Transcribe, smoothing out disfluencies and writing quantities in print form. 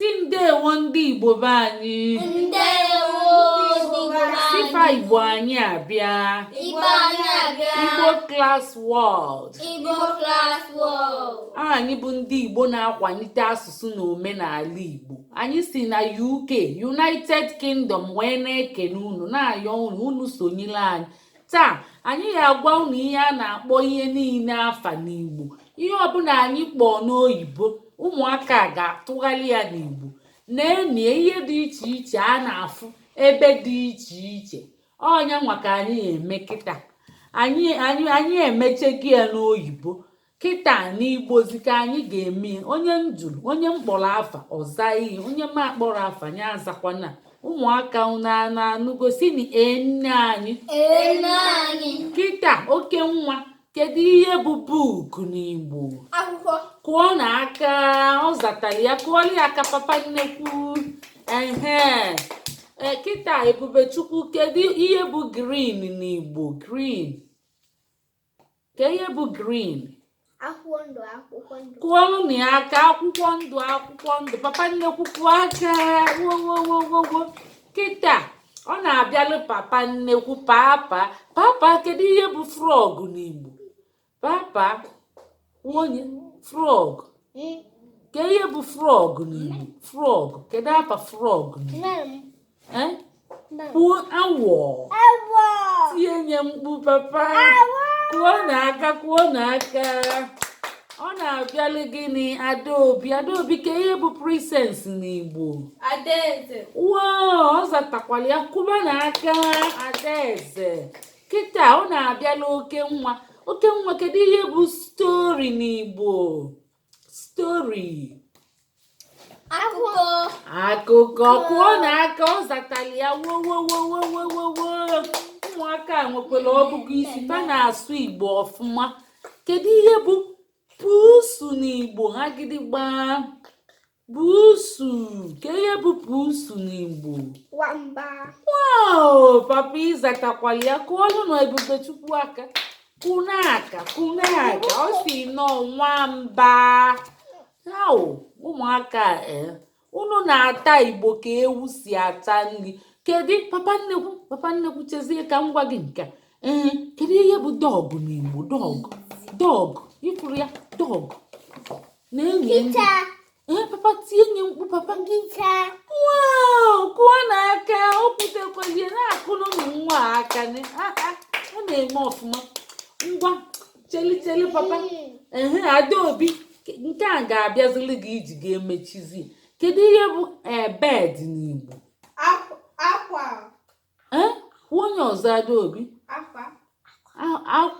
Sị ndewo, ndị Igbo be anyị. Ndewo, ndị Igbo be Sifa. Anyị. Igbo anyị abịa. Igbo anyị abịa. Igbo Class World. Igbo Class World. Anyị bụ ndị Igbo na-akwalite asụsụ na omenala Igbo. Anyị si na UK, United Kingdom, wee na-ekene unu, na-ayọ unu, unu sonyere anyị taa. Anyị ga-agwa unu ihe a na-akpọ ihe niile afa n'Igbo. Ihe ọbụla anyị kpọọ n'oyibo, ụmụaka ga-atụgharị ya n'Igbo. Na-enie ihe dị iche iche a na-afụ ebe dị iche iche. Ọnya nwa ka anyị eme kịta. Anyị emechego ya n'oyibo, kịta n'Igbozi ka anyị ga-eme ya. Onye m jụrụ, onye m kpọrọ afa, ọza ihe. Onye m akpọrọ afa ya azakwana. Ụmụaka, unu na-anụgo? Si ni ee, nne anyị. Ee, nne anyị. Kịta, oke nwa, kedu ihe bụ book n'Igbo? Akwụkwọ. Kụọ na aka, ọ zatara ya. Kụọrọ ya aka, papa nnekwu. Ehe, ee, kịta Ebubechukwu, kedu ihe bụ green n'Igbo? Green, ke ihe bụ green? Akwụkwọ ndụ, akwụkwọ ndụ. Kụọrọ na ya aka. Akwụkwọ ndụ, akwụkwọ ndụ. Papa nnekwu, kụọ aka. Wowowowowo. Kịta ọ na-abịalụ papa nnekwu. Papa, papa, kedu ihe bụ frog n'Igbo? Papa, onye frog, ke ihe bụ frog n'Igbo? Frog, kedu afa frog n'Igbo? Eh? Kwuo awọ. Awọ. Tie nye mkpu, papa. Kụọ n'aka, kụọ n'aka. Ọ na-abịalụ gịnị? Adaobi, Adaobi, ka ihe bụ princess n'Igbo? Adaeze. Wow, ọ zatakwala ya. Kụba n'aka Adaeze. Kịta ọ na-abịala oke nwa. Oke nwa, kedu ihe bụ story n'Igbo? Story. Akụkọ. Akụkọ. Kụọ n'aka, ọ zatara ya. Wowowowowowo. Ụmụaka a nwekwara ọgụgụ isi, fa na-asụ Igbo ọfụma. Kedu ihe bụ pusu n'Igbo? Agịdịgba, pusu, ke ihe bụ pusu n'Igbo? Nwamba. Wow, papa, ịzatakwala ya. Kụọlụ na Ebubechukwu aka. Kụnaka, kụnaka. Ọ si nọ nwamba. Hao, ụmụaka, ee, unu na-ata Igbo ka ewu si ata nri. Kedu, papa nnekwu, papa nnekwu, chezie ka m gwa gị nke a. Ee, kedu ihe bụ dog n'Igbo? Dog, dog, ifuru ya, dog na-enyi ndị. Nkịta. Ee, papa, tie nye mkpu, papa. Nkịta. Wow, kụọ n'aka, o kwutekwalie. Na-akụrụ ụmụ nwa a aka ni. Ah, ah, ọ na-eme ọfụma. Ngwa, cheli, cheli, papa. Ehe, Adaobi, nke a ga-abịazili gị iji ga-emechizi. Kedu ihe bụ bed n'Igbo? Akwa. Ee, kwuo onye ọzọ, Adaobi. Akwa. Akwa.